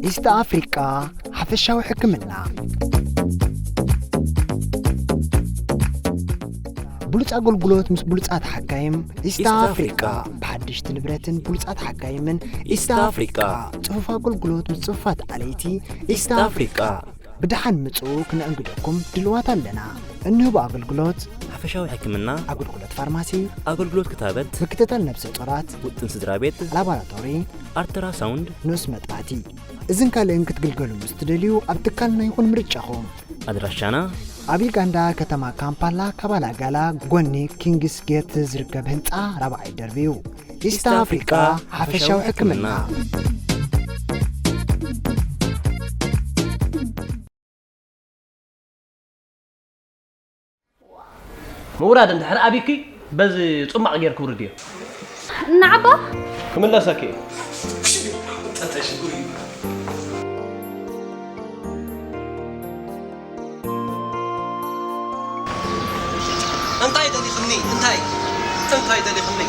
ኢስት ኣፍሪቃ ሓፈሻዊ ሕክምና። ብሉጽ ኣገልግሎት ምስ ብሉጻት ሓካይም ኢስት ኢስት ኣፍሪቃ። ኣፍሪቃ። ብሓደሽቲ ንብረትን ብሉጻት ሓካይምን ኢስት ኢስት ኣፍሪቃ። ኣፍሪቃ። ጽፉፍ ኣገልግሎት ምስ ጽፉፋት ኣለይቲ ኢስት ኢስት ኣፍሪቃ። ኣፍሪቃ። ብደሓን ምጹ ክነእንግደኩም ድልዋት ኣለና። እንህቦ ኣገልግሎት ሓፈሻዊ ሕክምና። ኣገልግሎት ፋርማሲ። ኣገልግሎት ክታበት። ምክትታል ነብሰ ጡራት። ውጥን ስድራ ቤት። ላቦራቶሪ። ኣልትራሳውንድ። ንኡስ መጥባቲ። እዝን ካልእን ክትግልገሉ ምስ ትደልዩ ኣብ ትካልና ይኹን ምርጫኹም። ኣድራሻና። ኣብ ዩጋንዳ ከተማ ካምፓላ ካባላጋላ ጎኒ ኪንግስ ጌት ዝርከብ ህንጻ ራብዓይ ደርቢ እዩ። ኢስት ኢስት ኣፍሪቃ ኣፍሪቃ ሓፈሻዊ ሓፈሻዊ ሕክምና። ሕክምና። ምውራድ እንድሕር ኣቢኪ በዚ ጽማቕ ጌርኪ ውርድዮ። ንዓባ ክምለሰኪ እየ። እንታይ ደሊኽኒ? እንታይ? እንታይ ደሊኽኒ?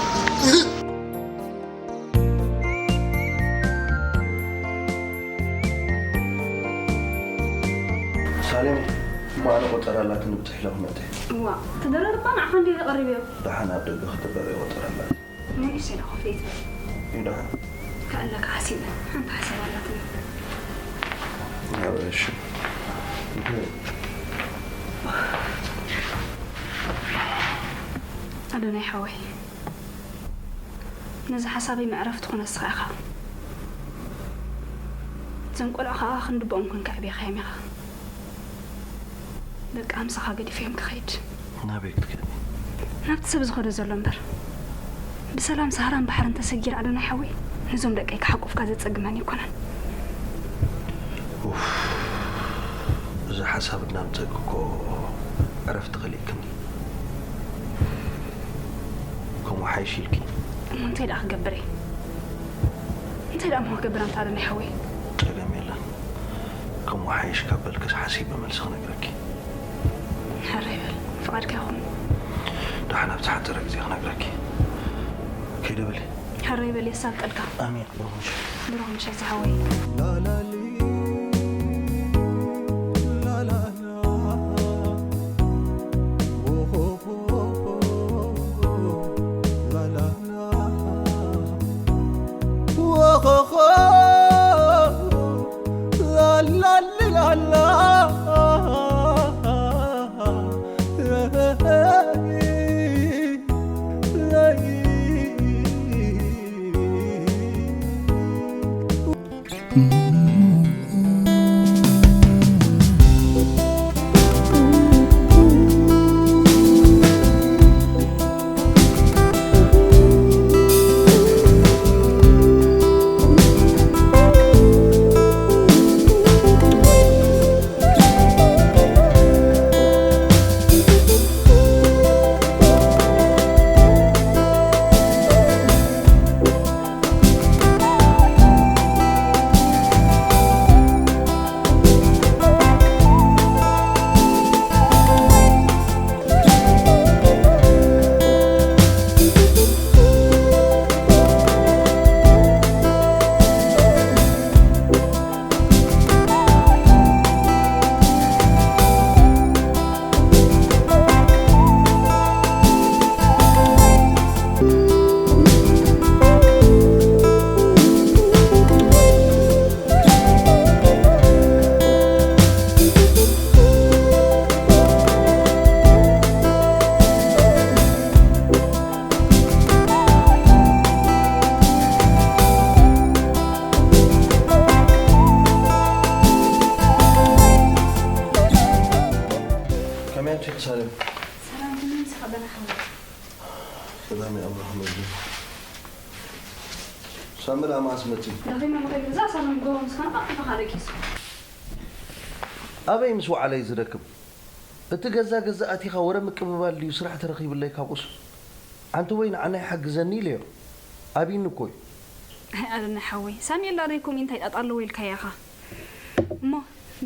ሳሌም፣ እሞ ኣነ ቆጸራ ኣላትኒ ብጽሕ ኢለ ክመጽእ። እዋ፣ ትደረር እባ ንዓኻ እንድየ ዘቐርብዮ። ደሓን ኣብ ደገ ክትበረ ቆጸራ ኣላትኒ። ንእሽተይ ዶ ኮፍ ኢትበል? እዩ ደሓን። ከእለካ ሓሲበ፣ ሓንቲ ሓሳብ ኣላትኒ። ኣብ እሺ። እንታይ? ኣዶናይ ሓወይ፣ ነዚ ሓሳበይ መዕረፍቲ ትኾነ ንስኻ ኢኻ። እዞም ቆልዑ ኸኣ ክንድብኦም ኮንካ ኣዕብየኻዮም ኢኻ። በቃ ምሳኻ ገዲፈዮም ክኸይድ። ናበይ ክትከዲ? ናብቲ ሰብ ዝኸዶ ዘሎ እምበር። ብሰላም ሰሃራን ባሕርን ተሰጊረ ኣዶናይ ሓወይ፣ ነዞም ደቀይ ክሓቁፍካ ዘጸግመኒ ኣይኮነን። ኡፍ፣ እዚ ሓሳብ እናምጸእኪ እኮ ዕረፍቲ ከሊእክኒ። ከምኡ ሓይሽ ኢልኪ። እሞ እንታይ ደኣ ክገብር እየ? እንታይ ደኣ እሞ ክገብር ኣንታ ኣዶናይ ሓወይ? ጸገም የለን። ከምኡ ሓይሽ ካብ በልክስ ሓሲበ መልሲ ክነግረኪ። ሕራይ በል፣ ፍቓድካ ይኹን። ደሓን ኣብቲ ሓፂረ ግዜ ክነግረኪ። ከይደ በሊ። ሕራይ በል፣ የሳልጠልካ። ኣሜን። ብሩኽ ምሸት። ብሩኽ ምሸት ዝሓወይ። ከመይ ኣምሲኺ ሳሌም? ሰላም፣ ከመይ ኣምሲኻ ኣዶናይ ሓወይ? ሰላም፣ ኣምላኽ ይመስገን። ሳሚ ደኣ መዓስ መጺኡ? ደኺመ ንኸይድ፣ እዛ ሳሎን ጎቦ ምስ ኾነ ቀልጢፈ ካልእ ኬስ። ኣበይ ምስ ወዓለ እዩ ዝደክም? እቲ ገዛ ገዛ ኣቲኻ ወረ ምቅብባል ድዩ ስራሕ ተረኺብለይ ካብኡስ? ኣንቲ ወይ ንዓናይ ሓግዘኒ ኢለዮ። ኣቢኒ እኮ እዩ። ኣይ ኣዶናይ ሓወይ፣ ሳሚ የላ ደይ ከምኡ እንታይ ጣጣ ኣለዎ ኢልካያ ኢኻ? እሞ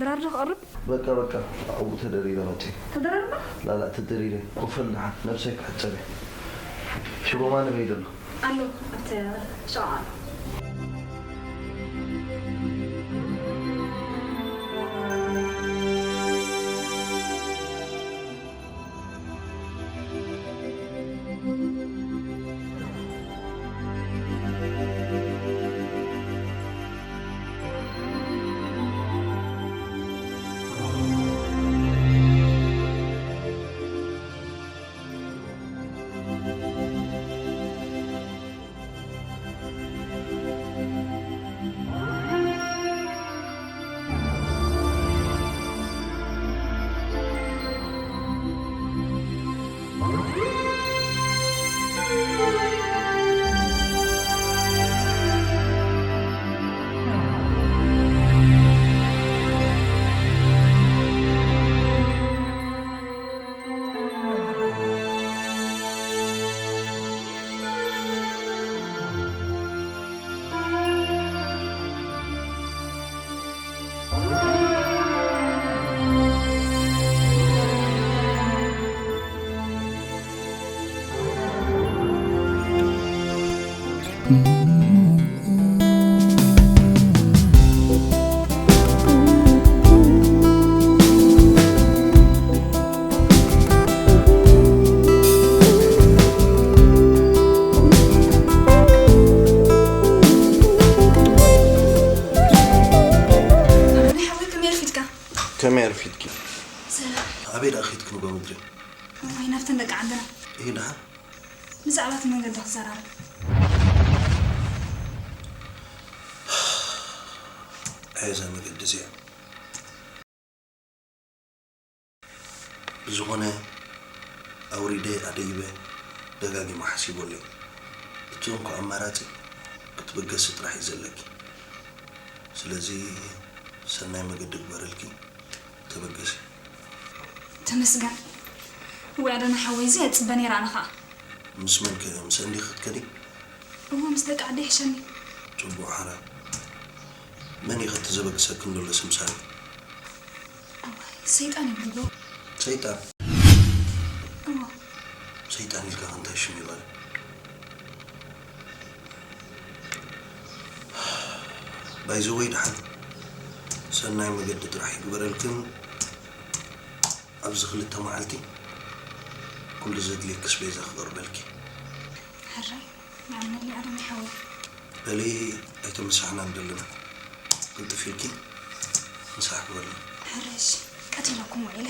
ድራር ዶ ክቐርብ? በቃ በቃ፣ ኣብኡ ተደሪረ መጺእ። ተደረርና? ላላ ተደሪረ፣ ኮፈል ደሓን፣ ነብሰይ ክሕጸብ እየ። ሽቦ ማን በይ ዘሎ? ኣሎ ኣብቲ ሸቓ። ኣነ ሓወይ ከመይ ኣርፊድካ? ከመይ ኣርፊድኪ? ሰላም። ኣበይ ደኣ ኸይድኪ ንጎ ምድሪ? እዋይ፣ ናብተን ደቂ ዓድና። እሂ ደሓን። ብዛዕባ እቲ መንገዲ ክዘራረብ። ኣየ እዛ መገዲ እዚኣ። ብዝኾነ ኣውሪደ ኣደይበ ደጋጊመ ሓሲበሉ እየ። እቲ እንኮ ኣማራጺ ክትብገሲ ጥራሕ እዩ ዘለኪ። ስለዚ ሰናይ መገዲ ግበረልኪ፣ ተበገሲ። ተመስገን። እዋይ ኣደና ሓወይ፣ እዚ እየ ዝጽበ ነይረ ኣነ ኸኣ። ምስ መን ከ? ምስ እንዲኺ ክትከዲ? እወ፣ ምስ ደቂ ዓደይ ይሕሸኒ። ጽቡቕ ሓራይ። መን እዩ ከ እቲ ዘበግሰክን ዘሎ ስምሳሪ? እዋይ፣ ሰይጣን ይብልዎ። ሰይጣን? እወ። ሰይጣን ኢልካ ከ እንታይ ሽም ይባል? ባይ ዘ ወይ ደሓን ሰናይ መገዲ ጥራሕ ይግበረልክን። ኣብዚ ክልተ መዓልቲ ኩሉ ዘድልየኪ ኣስቤዛ ክቕርበልኪ። ሕራይ፣ ንኣምነኒ ኣደም ይሓወይ። በሊ ኣይተመሳሕናን ዘለና። ቅልጥፍ ኢልኪ ምሳሕ ግበርኒ። ሕራይ፣ እሺ፣ ቀቲለኩም ውዒለ።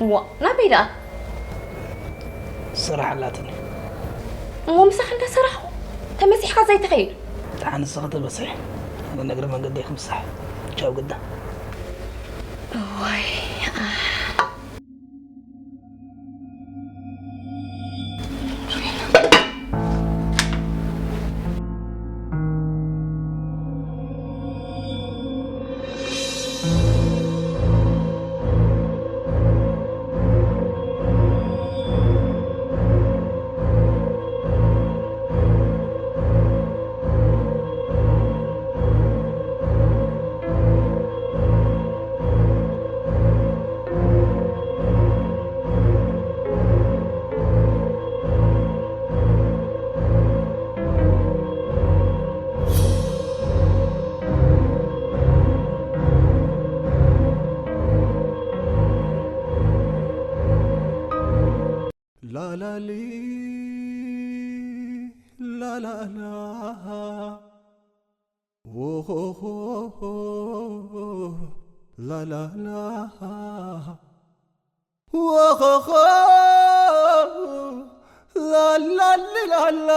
እዋ ናበይ ደኣ? ስራሕ ኣላትኒ። እሞ ምሳኻ እንዳሰራሕኹ ተመሲሕካ ዘይትኸይድ? ደሓን ንስኺ ተበስሒ፣ ኣነ ንእግሪ መንገደይ ክምሳሕ። ቻው ግዳ። እዋይ ላላሊ ላላላ ዎሆሆ ላላላ ዎሆሆ ላላሊ ላላ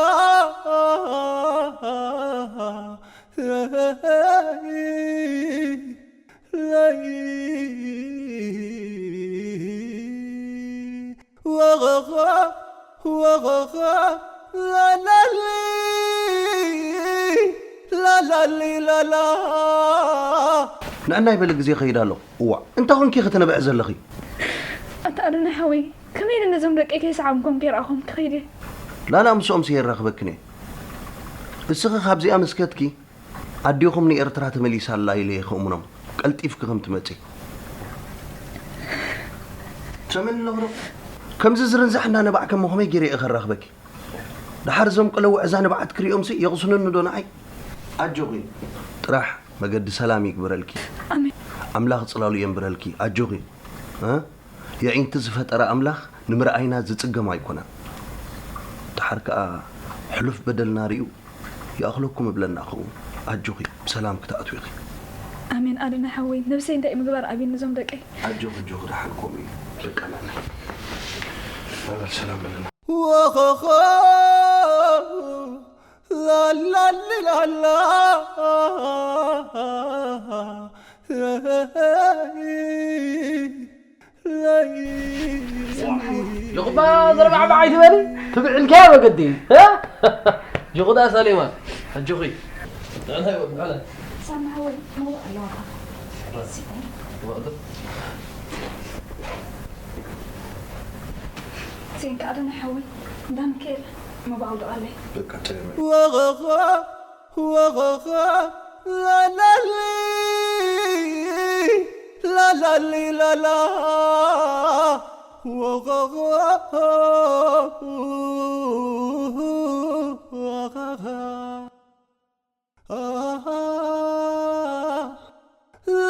ንዕናይ በሊ ግዜ ይኸይድ ኣሎ። እዋእ እንታይ ኾንኪ ኢኺ ትነብዒ ዘለኺ? ኣታ ኣዶናይ ሓወይ፣ ከመይ ኢለ ነዞም ደቀይ ከይሰዓምኮም ከይረኣኹም ክኸይድ እየ? ላላ ምስኦምሲ የራኽበክን እየ። እስኺ ካብዚኣ ምስ ከድኪ ኣዴኹም ንኤርትራ ተመሊሳ ኣላ ኢለ እየ ከእምኖም ቀልጢፍኪ ከም ትመጺ። ትሰምዕኒ ኣለኺ ዶ? ከምዚ ዝርንዛሕ እንዳነባዕኪ እሞ ከመይ ገይረ እየ ከራኽበኪ? ደሓር እዞም ቅለውዕ እዛ ንብዓት ክሪኦምሲ የቕስኑኒ ዶ ንዓይ? ኣጆኺ ጥራሕ መገዲ ሰላም ይግበረልኪ። ኣሜን። ኣምላኽ ጽላሉ የንብረልኪ። ኣጆኺ እ የዒንቲ ዝፈጠረ ኣምላኽ ንምርኣይና ዝጽገም ኣይኮነን። ደሓር ከኣ ሕሉፍ በደልና ርእዩ ይኣኽለኩም እብለና ክኸውን። ኣጆኺ ብሰላም ክትኣትዊ ኢኺ። ኣሜን ኣደነ ሓወይ፣ ነብሰይ እንታይ ምግባር ኣብየኒ ነዞም ደቀይ። ኣጆኺ ኣጆኺ ደሓን ከምኡ እዩ። በቃ ናና ናና ሰላም በለና። ዎኾኾ ላላሊ ላላ ጆኹባ ዘርባዕባዕ ኣይትበሊ ትብዕልካዮ መገዲ እ? ጆኹ ደኣ ሳሌማ ኣጆኺ ጥዕና ይወድ ብዕለ ሳሚ ሓወይ መውእ ኣለዋኻ ዜንካ ኣደነ ሓወይ እንዳ ሚካኤል መባእ ኣውድቓለይ በቃ ጥዕና ዎኾኾ ዎኾኾ ላላሊ ላላሊ ላላ ዎኾኾ ዎኾኾ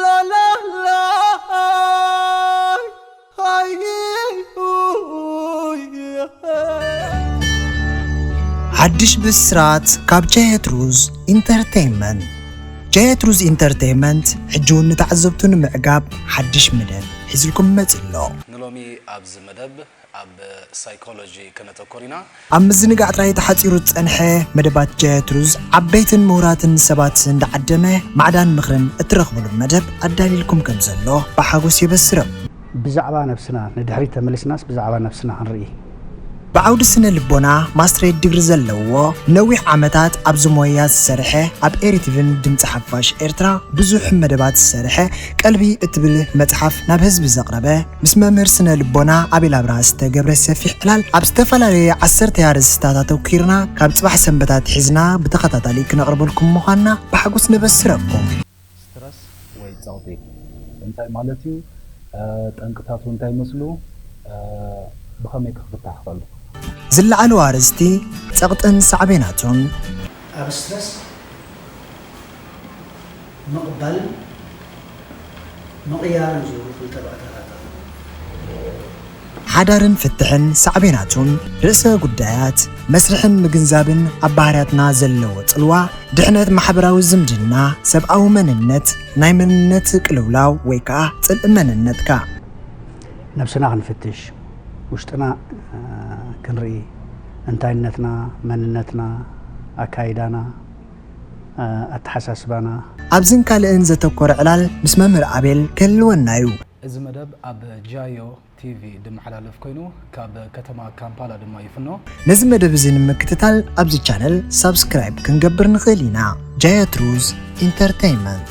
ላላላ ኣይ ሓድሽ ብስራት ካብ ጃየት ሩዝ ኢንተርቴይንመንት። ጃየት ሩዝ ኢንተርቴይንመንት ሕጂ እውን ንተዓዘብቱ ንምዕጋብ ሓድሽ መደብ ሒዙልኩም መጺኡ ኣሎ። ንሎሚ ኣብዚ መደብ ኣብ ሳይኮሎጂ ከነተኩር ኢና። ኣብ ምዝንጋዕ ጥራይ ተሓጺሩ ዝጸንሐ መደባት ጃየት ሩዝ ዓበይትን ምሁራትን ሰባት እንዳዓደመ ማዕዳን ምኽርን እትረኽብሉ መደብ ኣዳሊልኩም ከም ዘሎ ብሓጎስ የበስረኩም። ብዛዕባ ነብስና ንድሕሪት ተመሊስናስ ብዛዕባ ነብስና ክንርኢ። ብዓውዲ ስነ ልቦና ማስትሬት ዲግሪ ዘለዎ፣ ነዊሕ ዓመታት ኣብዚ ሞያ ዝሰርሐ፣ ኣብ ኤሪቲቪን ድምጺ ሓፋሽ ኤርትራ ብዙሕ መደባት ዝሰርሐ፣ ቀልቢ እትብል መጽሓፍ ናብ ህዝቢ ዘቕረበ፣ ምስ መምህር ስነ ልቦና ኣቤል ኣብርሃ ዝተገብረ ሰፊሕ ዕላል ኣብ ዝተፈላለየ ዓሰርተ ኣርእስታት ኣተኲርና ካብ ጽባሕ ሰንበት ኣትሒዝና ብተኸታታሊ ክነቕርበልኩም ምዃንና ብሓጎስ ነበስረኩም። ስትረስ ወይ ጸቕጢ እንታይ ማለት እዩ? ጠንቅታቱ እንታይ ይመስሉ? ብኸመይ ከ ክፍታሕ ይኽእል? ዝለዓሉ ኣርእስቲ ጸቕጥን ሳዕቤናቱን። ኣብ ስትረስ ምቕባልን ምቕያርን ዝብሉ ክልተ ባእታታት ኣለዉ። ሓዳርን ፍትሕን ሳዕቤናቱን፣ ርእሰ ጉዳያት፣ መስርሕን ምግንዛብን ኣብ ባህርያትና ዘለዎ ጽልዋ፣ ድሕነት ማሕበራዊ ዝምድና፣ ሰብኣዊ መንነት፣ ናይ መንነት ቅልውላው ወይ ከኣ ጽልኢ መንነትካ። ነብስና ክንፍትሽ፣ ውሽጥና ክንርኢ፣ እንታይነትና፣ መንነትና፣ ኣካይዳና፣ ኣተሓሳስባና። ኣብዝን ካልእን ዘተኮረ ዕላል ምስ መምህር ኣቤል ክህልወና እዩ። እዚ መደብ ኣብ ጃዮ ቲቪ ዝመሓላለፍ ኮይኑ ካብ ከተማ ካምፓላ ድማ ይፍኖ። ነዚ መደብ እዚ ንምክትታል ኣብዚ ቻነል ሳብስክራይብ ክንገብር ንኽእል ኢና። ጃዮ ትሩዝ ኢንተርተይንመንት።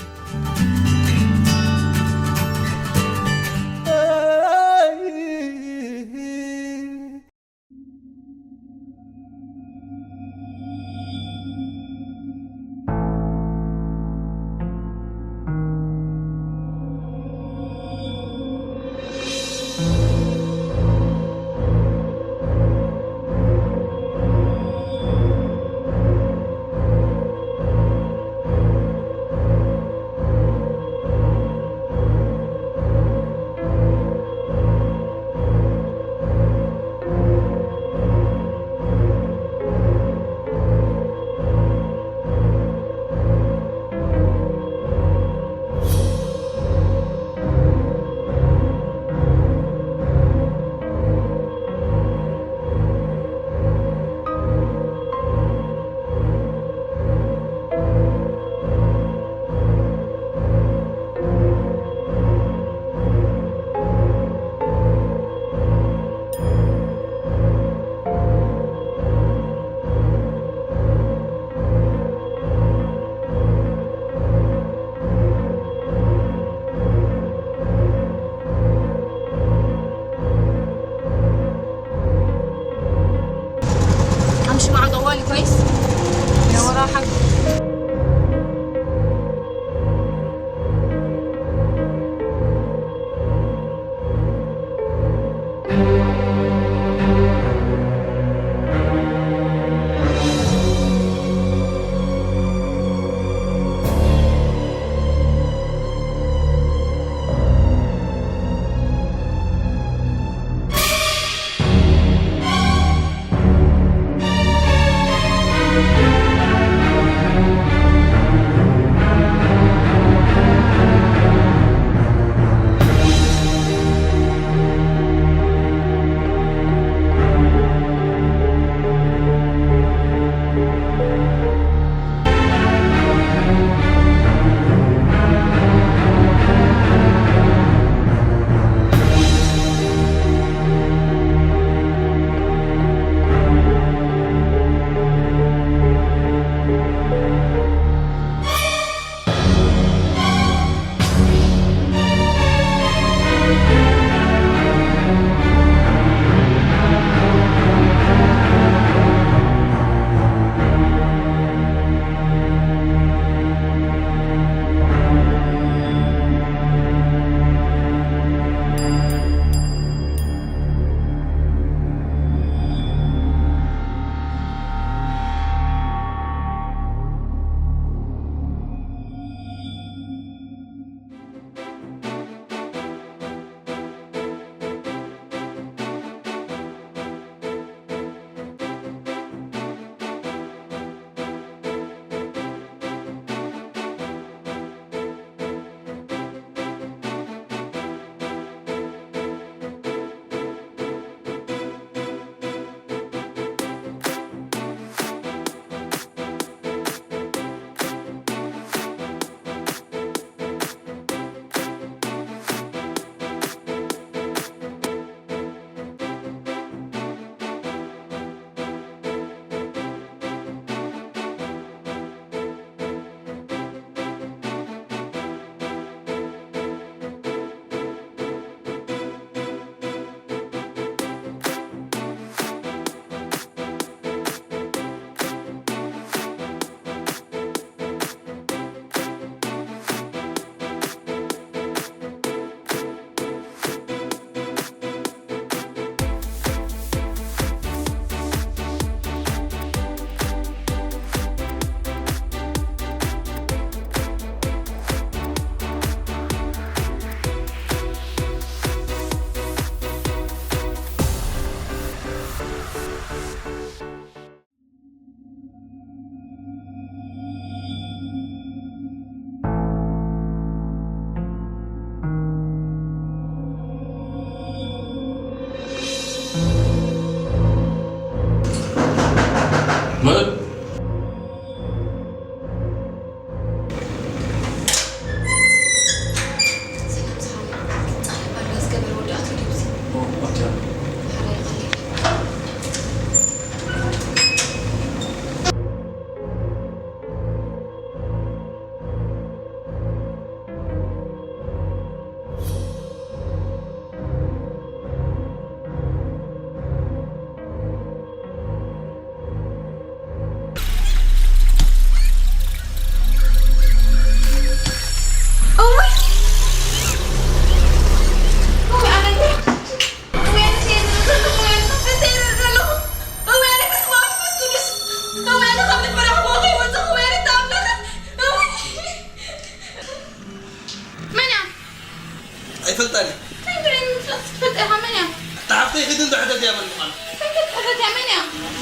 ጠሊ። እንታይ ብለኒ፣ ምፍላጥ ክትፈልጥ ኢኻ፣ መን እያ? ኣታ ሓፍተይ፣ ኺዲ እንዶ ሕተትያ መን ምዃኑ። እንታይ ክትሕተት እያ፣ መን እያ?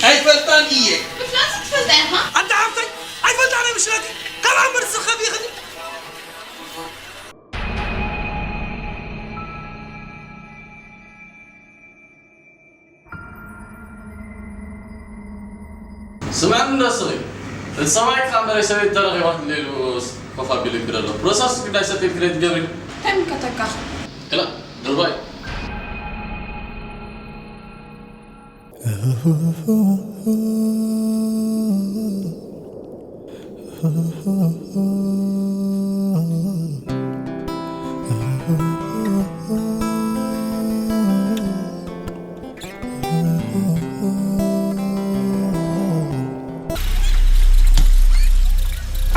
ኣይፈልጣን እየ። ምፍላጥ ክትፈልጥ ኢኻ? ኣታ ሓፍተይ፣ ኣይፈልጣን እየ፣ ምሽረቲ። ካብ ኣምበር ዝኸፍ ይኽእል። ስምዕኒ እንዶ ስኺ፣ እቲ ሰብኣይኪ ካብ መሬት ሰበይቲ ተረኺባ ትብለሉ ኮፍ ኣቢሉ ይግረ ኣሎ። ፕሮሰስ ግዳይ ሰተይት ክሬት ገብሪ። ከመይ ከተካ? ክላ፣ ድርባይ።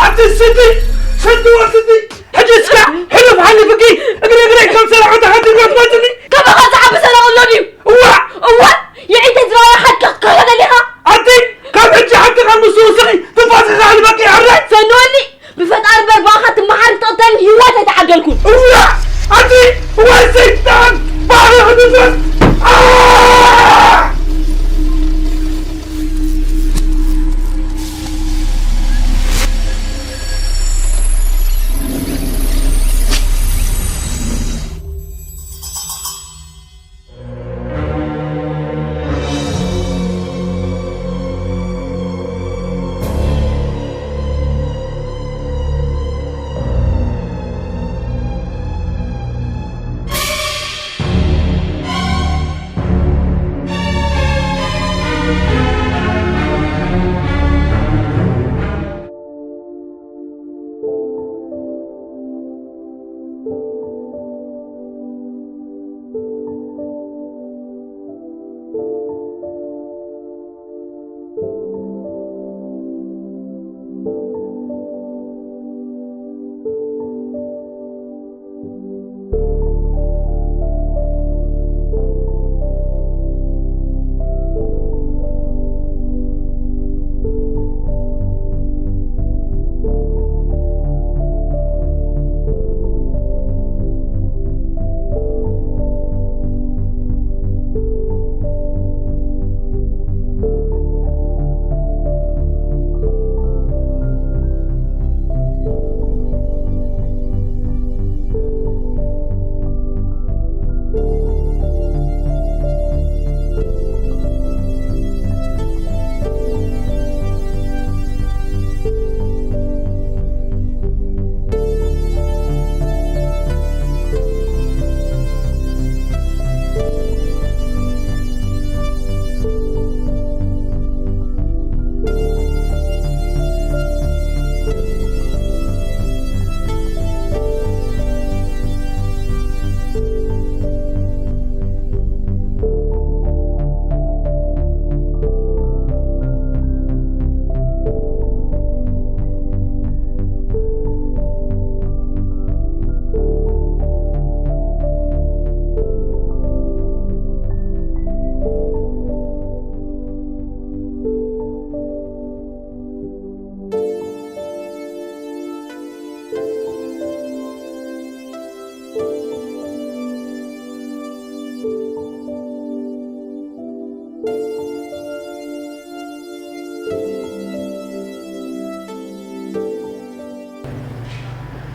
ኣቲ ስዲ፣ ስዲ ወስዲ፣ ሕጂ እስካ ሕሉፍ ሓሊፍኪ፣ እግሪ እግሪ ከም ሰላዖ ተኸቲልካ ትመጽኒ? ከማኻ ዝዓቢ ሰላዖ ኣሎ ድዩ? እዋ! እዋ! የዒንተይ ዝረኣየ ሓቂ ክትክሕዶ ደሊኻ? ኣቲ፣ ካብ ሕጂ ሓቂ ካብ ንሱ ውስኺ፣ ትንፋስኺ ክሓልፈኪ ይሕረይ! ሰንወኒ! ብፈጣሪ እምበር ብኣኻ ትመሓርን ትቕተልን ህይወት ኣይተዓደልኩን። እዋ! ኣቲ! እዋይ ሰይጣን! ባሕሪ ክትንፈስ! ኣህ!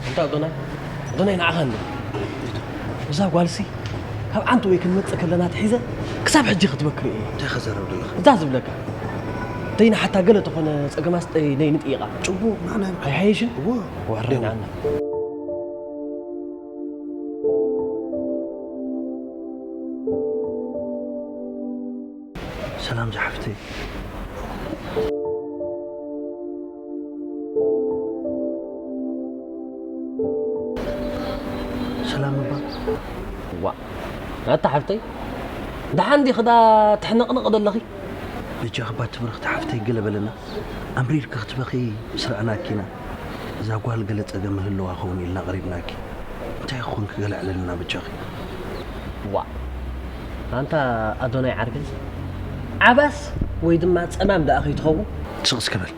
ኣንታ ኣዶናይ፣ ኣዶናይ ንዓኻ እንዶ። እዛ ጓልሲ ካብ ዓንቱ ወይ ክንመጽእ ከለና ትሒዘ ክሳብ ሕጂ ክትበክር እየ። እንታይ ከዘረብ ዘለኻ? እዛ ዝብለካ። ተይና ሓታ ገለ ተኾነ ጸገም ኣስጠይ ነይ ንጥይቓ። ጽቡቕ፣ ንዓና ኣይሓይሽን? እዎ። ወረ ደው። ንዓና። ሰላም ዝሓፍተይ። ሰላም እባ። ዋ፣ ኣታ ሓፍተይ፣ ደሓን ዲኺ ዳ ትሕነቕነቕ ዘለኺ? በጃኺ እባ ትብርኽቲ ሓፍተይ ገለ በለና። ኣምሪርኪ ክትበኺ ምስ ረኣናኪ ኢና። እዛ ጓል ገለ ጸገም ይህልዋ ኸውን ኢልና ኣቕሪብናኪ። እንታይ ክኾንኪ ገለ ኣዕለልና በጃኺ። ዋእ፣ ኣንታ ኣዶናይ ዓርከይ፣ ዓባስ ወይ ድማ ጸማም ደኣ ከይትኸውን? ስቕ እስከ በል።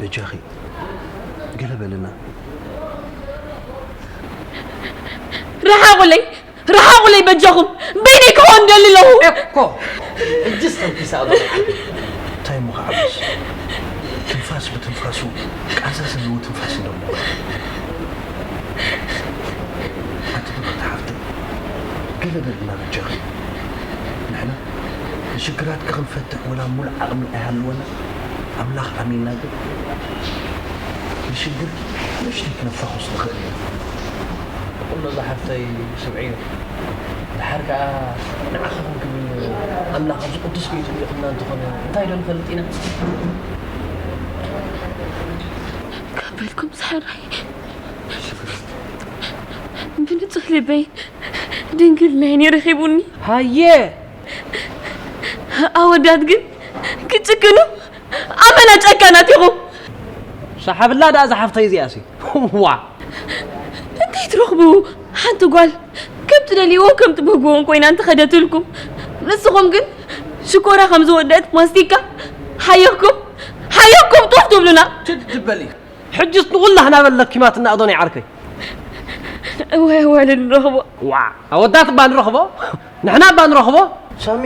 በጃኺ፣ ገለ በልና። ርሓቑለይ፣ ርሓቑለይ በጃኹም። በይነይ ክኾን ደሊ ኣለኹ። እኮ እጅስ ተንኪሳ ኣበ እንታይ እሞ ከዓብስ ትንፋስ ብትንፋሱ ቃንዛ ዘለዎ ትንፋስ እንደሞ ኣቲ ብርክቲ ሓፍተይ ገለ በልና በጃኺ ንሕና ንሽግራትኪ ክንፈትሕ ወላ ሙሉእ ዓቕሚ ኣይሃልወና ኣምላኽ ኣሚንና ግን ንሽግርኪ ንእሽተይ ክነፋኹስ ንኽእል ኢና ኩሎ ዝሓፍተይ ስምዒዮ ድሓር ከኣ ንዓኺ ክንክብል ኣምላኽ ኣብዚ ቅዱስ ቤቱ ልኢኹና እንተኾነ እንታይ ዶ ንፈልጥ ኢና ካብ በልኩም ዝሕራይ ብንጹህ ልበይ ድንግልናይን የረኺቡኒ ሃየ ኣወዳት ግን ክጭክኑ ኣመና ጨካናት ኢኹም ሰሓብላ ደኣ ዝሓፍተይ እዚኣሲ ዋ እንታይ ትረኽቡ ሓንቲ ጓል ከም ትደልይዎ ከም ትበህግዎን ኮይና እንተኸደትልኩም ንስኹም ግን ሽኮራ ከም ዝወደት ማስቲካ ሓየኽኩም ሓየኽኩም ጡፍ ትብሉና ችድ በሊ ሕጅስ ንኹላህና በለኪማትና ኣዶናይ ዓርከይ እወ እወ ንረኽቦ ዋ ኣወዳት እባ ንረኽቦ ንሕና እባ ንረኽቦ ሳሚ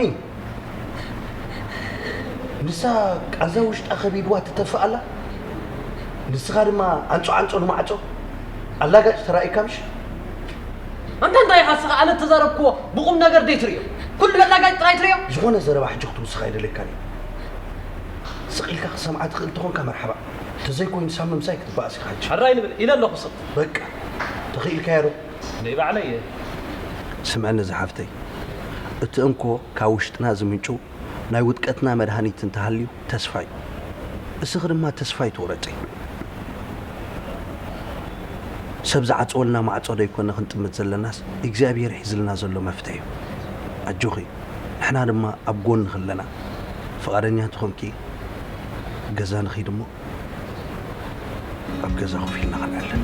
ንሳ ቃንዛ ውሽጣ ከቢድዋ ትተፍእ ኣላ ንስኻ ድማ ዓንጾ ዓንጾ ንማዕጾ ኣላጋጭ ተራኢካ ምሽ ኣንታ እንታይ ኢኻ ስኻ ኣነ ተዛረብክዎ ብቑም ነገር ደይ ትርእዮ ኩሉ ኣላጋጭ ጥራይ ትርእዮ ዝኾነ ዘረባ ሕጂ ክትውስኻ ኣይደለካን እዩ ስቕ ኢልካ ክሰምዓ ትኽእል ተኾንካ መርሓባ ተዘይኮይኑ ሳሚ ምሳይ ክትበኣስ ኢኻ ሕጂ ሕራይ ንብል ኢለ ኣለኹ ስቕ በቃ ተኽኢልካዮ ዶ ነይ ባዕለይ እየ ስምዕኒ ዝሓፍተይ እቲ እንኮ ካብ ውሽጥና ዝምንጩ ናይ ውድቀትና መድሃኒት እንተሃልዩ ተስፋ እዩ። እስኺ ድማ ተስፋ ኣይትቑረጺ። ሰብ ዝዓጸወልና ማዕጾ ደይኮነ ክንጥምት ዘለናስ እግዚኣብሄር ሒዝልና ዘሎ መፍትሒ እዩ። ኣጆኺ ንሕና ድማ ኣብ ጎንኺ ኣለና። ፍቓደኛ ተኾንኪ ገዛ ንኺድ እሞ ኣብ ገዛ ኮፍ ኢልና ክንዕልል።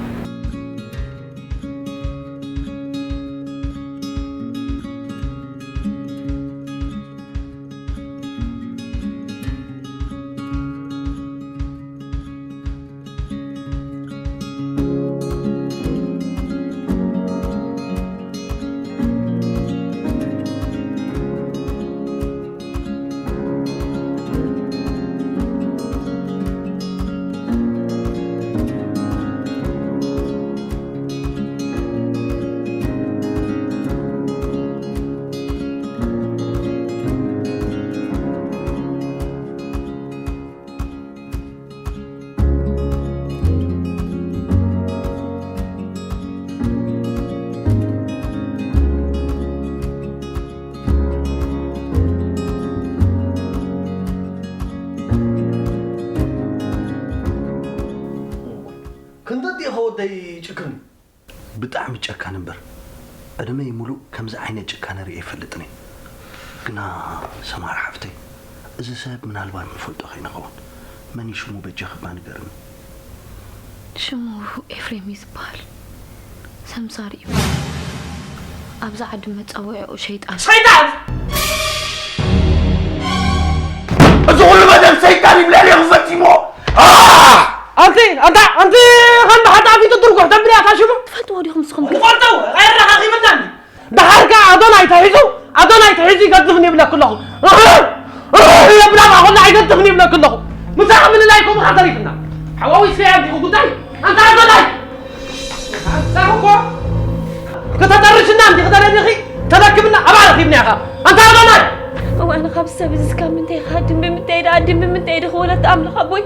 ክንደት ኢኻ ወደይ ጭክን ብጣዕሚ ጨካን እምበር ዕድመይ ሙሉእ ከምዚ ዓይነት ጭካነ ርእየ ኣይፈልጥን እየ። ግና ሰማራ ሓፍተይ እዚ ሰብ ምናልባት ንፈልጦ ከይንኸውን መን እዩ ሽሙ በጃኺ እባ ንገርኒ። ሽሙ ኤፍሬም እዩ ዝበሃል። ሰምሳር እዩ። ኣብዚ ዓዲ መጻውዒኡ ሸይጣን። ሰይጣን! እዚ ኩሉ በደል ሰይጣን እዩ ልዕሌኹም ፈጺሞ። ኣንቲ ኣንታ ኣንቲ ከም ሓጣፊ ትትርጉሕ ደምብያ ታሽሙ ትፈልጥዎ ዲኹም ንስኹም ግን? ንቆርጠው ኣይረኻኺብና እንዲ ደሓር ከኣ ኣዶናይ ተሒዙ ኣዶናይ ተሒዙ ይገድፍኒ ይብለክ ኣለኹ የብላማ ኮላ ኣይገድፍኒ ይብለክ ኣለኹ ምሳኻ ምልላይ ከምኡ ተሪፍና ሓዋዊስከያ እንዲኹ ጉዳይ ኣንታ ኣዶናይ ኣንታ እኮ ከተጠርሽና እንዲ ክተደሊኺ ተረክብና ኣባ ረኺብና ኢኻ ኣንታ ኣዶናይ እዋን ካብ ሰብ እዚ ስካብ ምንታይ ኢኻ ድም ብምንታይ ደኣ ድም ብምንታይ ድኽወለት ኣምላኽ ኣቦይ